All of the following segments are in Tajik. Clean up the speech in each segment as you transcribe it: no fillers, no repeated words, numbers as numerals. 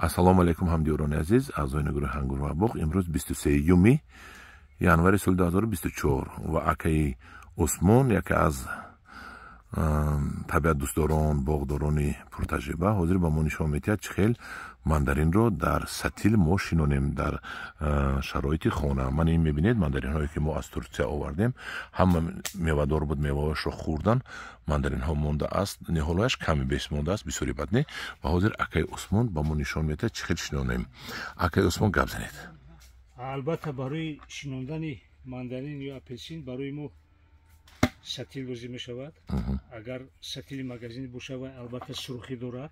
Ассалому алайкум ҳамдиёрони азиз, аъзои гурӯҳи Ангур ва боғ. Имрӯз 23 январи соли 2024 ва акаи Усмон, яке аз табиатдӯстдорон, боғдорони пуртаҷриба, ҳозир ба мо нишон медиҳад, чӣ хел мандаринро дар сатил мо шинонем дар шароити хона. Ман ин мебинед, мандаринҳое ки мо аз Турсия овардем, ҳама мевадор буд, меваҳояшро хӯрдан, мандаринҳо мондааст, ниҳолҳояш ками беш мондааст, бисёри бад не. Ва ҳозир акаи Усмон ба мо нишон медиҳад, чӣ хел шинонем. Акаи Усмон, гап занед. Албатта, барои шинондани мандарин ё апелсин барои мо сатил лозим мешавад. Агар сатили магазинӣ бошад, вай албатта сурхӣ дорад.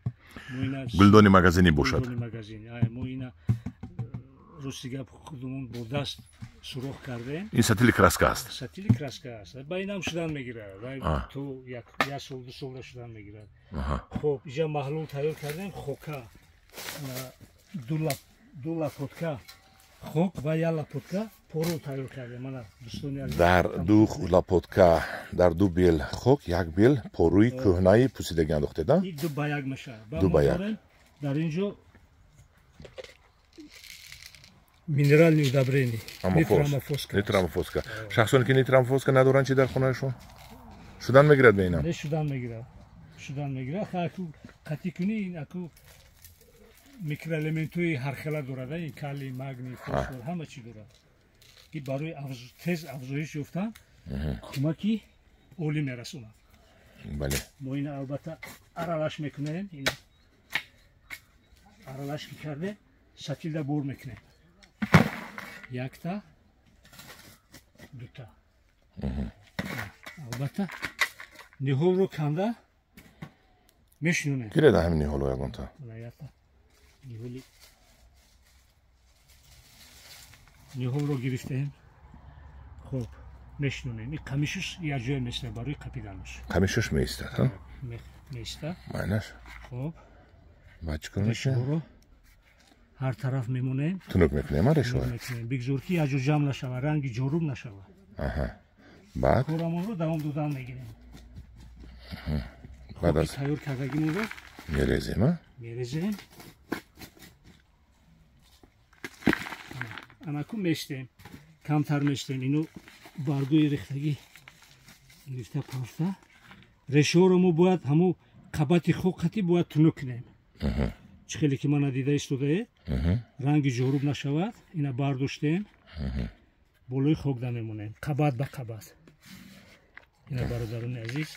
Гулдони магазинӣ бошад. Мо ина, рости гап, худумон бо даст сурох кардем. Ин сатили краска аст. Сатили краска аст. Ба инам шудан мегирад, вай то як сол, 2 солда шудан мегирад. Хоб, иҷа маҳлул тайёр кардем, хока, ду лапотка хок ва як лапотка пору тайёр кардем. Мана, дӯстони азиз, дар ду лапотка, дар ду бел хок як бел поруи кӯҳнаи пусидагӣ андохтед, а? 2 ба 1 мешавад. 2 ба 1. Дар ин ҷо минеральный удобрение, нитрамофоска. Нитрамофоска. Шахсоне ки нитрамофоска надоранд, чи дар хонаашон шудан мегирад ба инам? Не, шудан мегирад, шудан мегирад. Аку қатӣ кунӣ, ин аку микроэлементҳои ҳархела дорад, ин калий, магний, фосфор, ҳама чӣ дорад, ки барои тез афзоиш ёфтан кӯмаки олӣ мерасонад. Бале. Мо ина албатта аралаш мекунем. Ина аралаш ки кардем, сатилда бор мекунем, якта, дута. Албатта, ниҳолро канда мешинонем. Гиред ҳамин ниҳоло ягонта. Ниҳолро гирифтем, хоб, мешинонем. Ин қамишаш якҷоя меистад барои қапиданаш. Қамишаш меистад, меистад. Майнаш. Хоб, баъд чӣ кор мекунем? Решаҳоро ҳар тараф мемонем. Тунук мекунем, а, решаҳо? Мекунем, бигзор ки якҷо ҷамъ нашавад, ранги ҷоруб нашавад. Баъд корамонро давом додан мегирем. Баъд аз тайёр кардагимонро мерезем, а? Мерезем. Анаку местем, камтар местем. Ино баргои рехтагӣ гирифта пафта. Решаҳоро мо бояд ҳамо қабати хок қатӣ бояд тунук кунем. Чӣ хеле ки мана дида истодаед, ранги ҷоруб нашавад. Ина бардоштем, болои хок да мемонем, қабат ба қабат. Ина, бародарони азиз.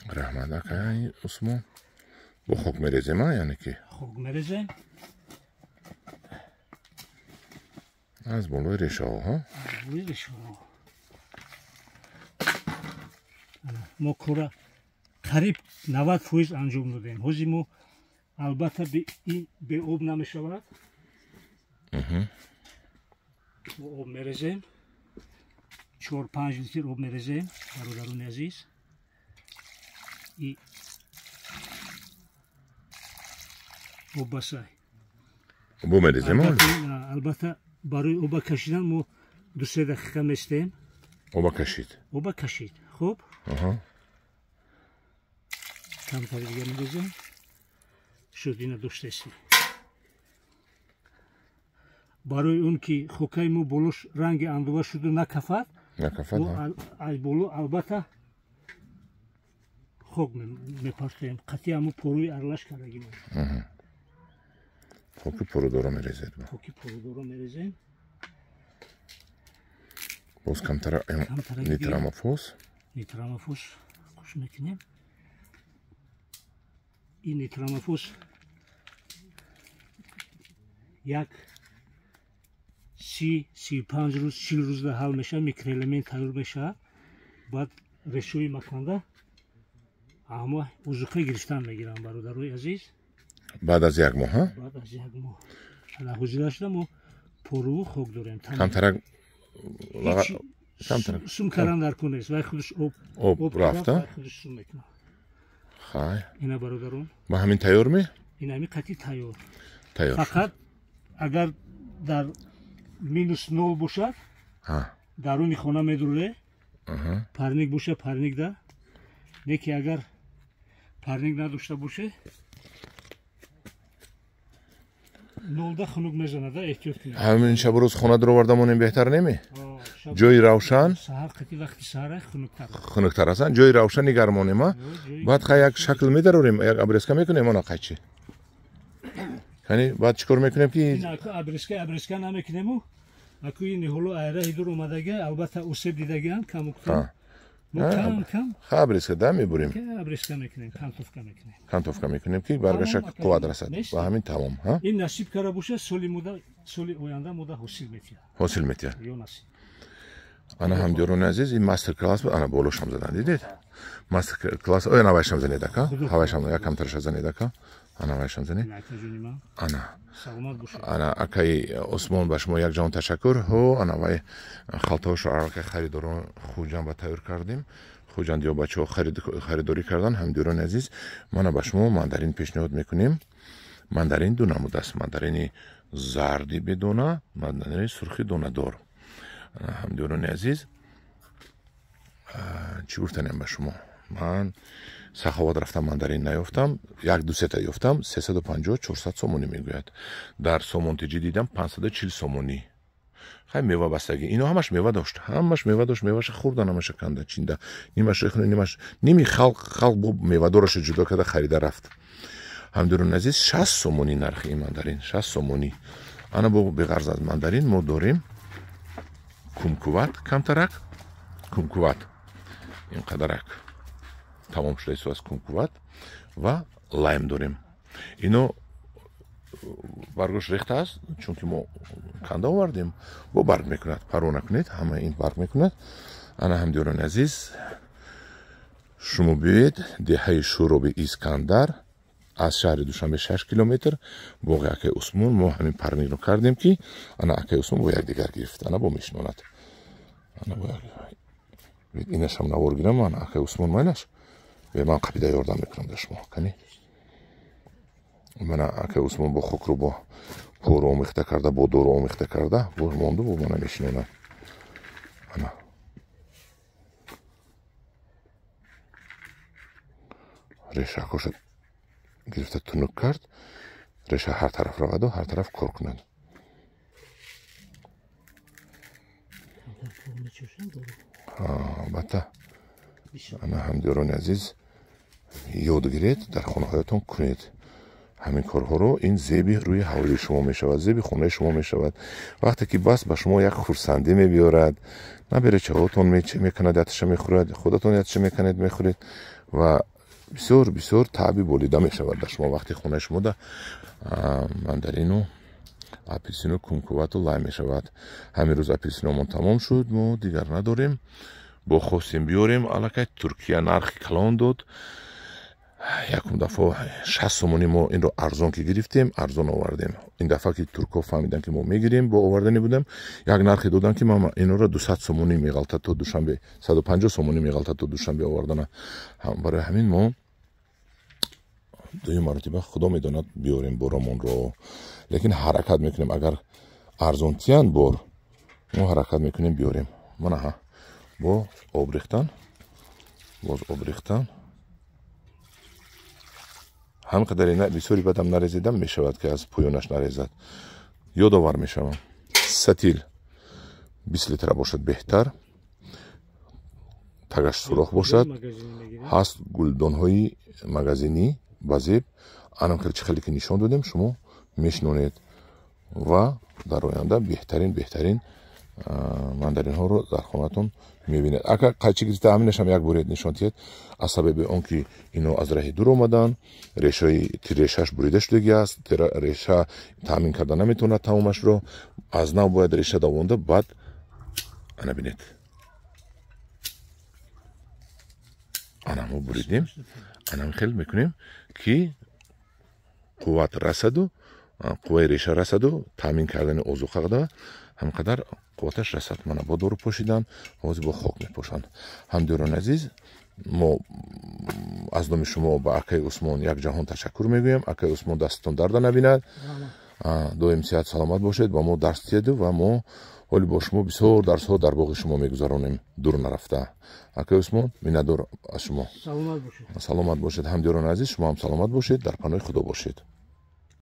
Раҳмат, акаи Усмон. Бо хок мерезем, а, яъне ки хок мерезем. Аз болои решаҳо, ҳа? Аз болои решаҳо. Мо кора қариб 90% анҷом додем. Ҳозир мо албатта ин беоб намешавад. Мо об мерезем, 4-5 литр об мерезем, бародарони азиз. И об басай. Бо мерезем? Албатта, барои оба кашидан мо 2-3 дақиқа местем. Оба кашид. Оба кашид. Хуб, камтари дига мерезем. Шуд, ина доштаистем. Барои он ки хокаи мо болош ранги андова шуду накафад, накафад, аз боло албатта хок мепартоем, қатъи ҳамо поруи аралаш кардагимо. Хоки порудоро мерезед. Хоки порудоро мерезем. Боз камтара нитрамофос. Нитрамофос қуш мекунем. Ин нитрамофос як 30, 35 рӯз, 40 рӯзда ҳал мешавад, микроэлемент тайёр мешавад. Баъд решои маканда ҳама узуқа гирифтан мегиранд, бародарои азиз. Баъд аз як моҳ, баъд аз як моҳ. Ана ҳозира шуда мо поруву хок дорем. Камтарак. Сум кардан дар кор нест, вай худаш об об рафта, худаш сум мекунад. Хай, ина, бародарон. Ба ҳамин тайёр ме? Ин ҳамин қатъи тайёр. Тайёр. Фақат агар дар -0 бошад, даруни хона медуре, парник боша, парник да не, ки агар парник надошта боше. Нолда хунук мезанад, эҳтиёт кунед. Ҳамин шабу рӯз хона дароварда монем беҳтар неме? Ҷои равшан. Саҳар қати вақти саҳара хунуктар. Хунуктар аст. Ҷои равшан нигар монем, а? Баъд хай як шакл медарорем, як обрезка мекунем, ана қайчи. Яъне баъд чӣ кор мекунем ки ин аку обрезка намекунему, аку ин ҳоло айраҳи дур омадага, албатта усеб дидагиам камуктар. Кам кам. Ха обрезка да мебурем. Обрезка мекунем, кантовка мекунем. Кантовка мекунем ки баргаша қувват расад. Ба ҳамин тамом, ҳа? Ин насиб кара боша, соли муда, соли оянда муда ҳосил метиҳад. Ҳосил метиҳад. Ё насиб. Ана ҳамдиёрони азиз, ин мастер класс буд, ана болошам задан, дидед? Мастер класс, ой, ана вайшам занед ака. Ҳавайшам як камтараша занед ака. Ана вайшам занед. Ана. Ана акаи Осмон ба шумо як ҷаҳон ташаккур. Ҳо, ана вай халтаҳошро аллакай харидорон Хуҷанд ба тайёр кардем. Хуҷандиё бачаҳо харидорӣ кардан. Ҳамдиёрони азиз, мана ба шумо мандарин пешниҳод мекунем. Мандарин ду намуд аст: мандарини зарди бедона, мандарини сурхи донадор. Ҳамдиёрони азиз, чӣ гуфтанем ба шумо? Ман Саховат рафтам, мандарин наёфтам, як ду сета ёфтам, 350-400 сомонӣ мегӯяд. Дар Сомонтиҷӣ дидам 540 сомонӣ. Хай мева бастагӣ. Ино ҳамаш мева дошт, ҳамаш мева дошт, меваша хӯрдан, ҳамаша канда чинда. Нимаш рехну, нимаш ними халқ бо мевадораша ҷудо карда харида рафт. Ҳамдиёрони азиз, 60 сомонӣ нархи ин мандарин, 60 сомонӣ. Ана бо беғарз аз мандарин мо дорем кумкуват, камтарак, кумкуват. Ин қадарак тамом шуда исто аз кумкуват ва лайм дорем. Ино баргош рехта аст, чунки мо канда овардем, бо барг мекунад. Парво накунед, ҳама ин барг мекунад. Ана ҳамдиёрони азиз, шумо биёед деҳаи Шӯроби Искандар, аз шаҳри Душанбе 6 километр, боғи акаи Усмон. Мо ҳамин парниро кардем ки ана акаи Усмон бо якдигар гирифт, ана бо мешинонад. Ана бо инашам навор гирам, ана акаи Усмон майлаш. Ман қапида ёрдам мекунам дар шумо. Кани? Мана акаи Усмон бо хокро бо пору омехта карда, бо дору омехта карда, бо монду, бо мана мешинонад. Ана. Решакоша гирифта тунук кард, реша ҳар тараф раваду ҳар тараф кор кунад. Албатта. Ана ҳамдиёрони азиз, ёд гиред, дар хонаҳоятон кунед ҳамин корҳоро. Ин зеби рӯи ҳавлии шумо мешавад, зеби хонаи шумо мешавад. Вақте ки бас ба шумо як хурсандӣ мебиёрад, наберачаҳотон мекунад, ятиша мехӯрад, худатон ятиша мекунед, мехӯред ва бисёр бисёр таъби болида мешавад дар шумо. Вақти хонаи шумо да мандарину апелсину кумкувату лай мешавад. Ҳамин рӯз апелсиномон тамом шуд, мо дигар надорем. Бо хостем биёрем, аллакай Туркия нархи калон дод. Якум дафъа 60 сомонӣ мо инро арзон ки гирифтем, арзон овардем. Ин дафъа ки туркҳо фаҳмиданд ки мо мегирем, бо овардани будам, як нархе доданд ки ман инро 200 сомонӣ меғалтад то Душанбе, 150 сомонӣ меғалтад то Душанбе овардана. Барои ҳамин мо дуюм маротиба худо медонад биёрем боромонро, лекин ҳаракат мекунем. Агар арзонтиян бор, мо ҳаракат мекунем биёрем. Манаҳа бо об рехтан, боз об рехтан. Ҳам қадаре бисёри бадам нарезидам мешавад ки аз поёнаш нарезад. Ёдовар мешавам. Сатил 20 литра бошад беҳтар. Тагаш сурох бошад. Ҳаст гулдонҳои магазинӣ ба зеб. Анам хеле чӣ хеле ки нишон додем, шумо мешинонед ва дар оянда беҳтарин мандаринҳоро дар хонатон мебинед. Ака қайчи гирифта ҳаминашам як буред нишон диҳед. Аз сабаби он ки ино аз раҳи дур омаданд, решааш бурида шудагӣ аст, реша таъмин карда наметавонад тамомашро. Аз нав бояд реша давонда, баъд ана бинед. Ана мо буридем. Ана хел мекунем ки қувват расаду, қувваи реша расаду, таъмин кардани озуқа ҳам қадар қувваташ расад. Мана бо дору пошидан, ҳозир бо хок мепошанд. Ҳамдиёрони азиз, мо аз номи шумо ба акаи Усмон як ҷаҳон ташаккур мегӯем. Акаи Усмон дастатон дарда набинад, доим сиҳат саломат бошед, ба мо дарс диҳеду ва мо ҳоли бо шумо бисёр дарсҳо дар боғи шумо мегузаронем, дур нарафта. Акаи Усмон, миннатдор аз шумо. Саломат бошед. Саломат бошед. Ҳамдиёрони азиз, шумо ҳам саломат бошед, дар паноҳи Худо бошед.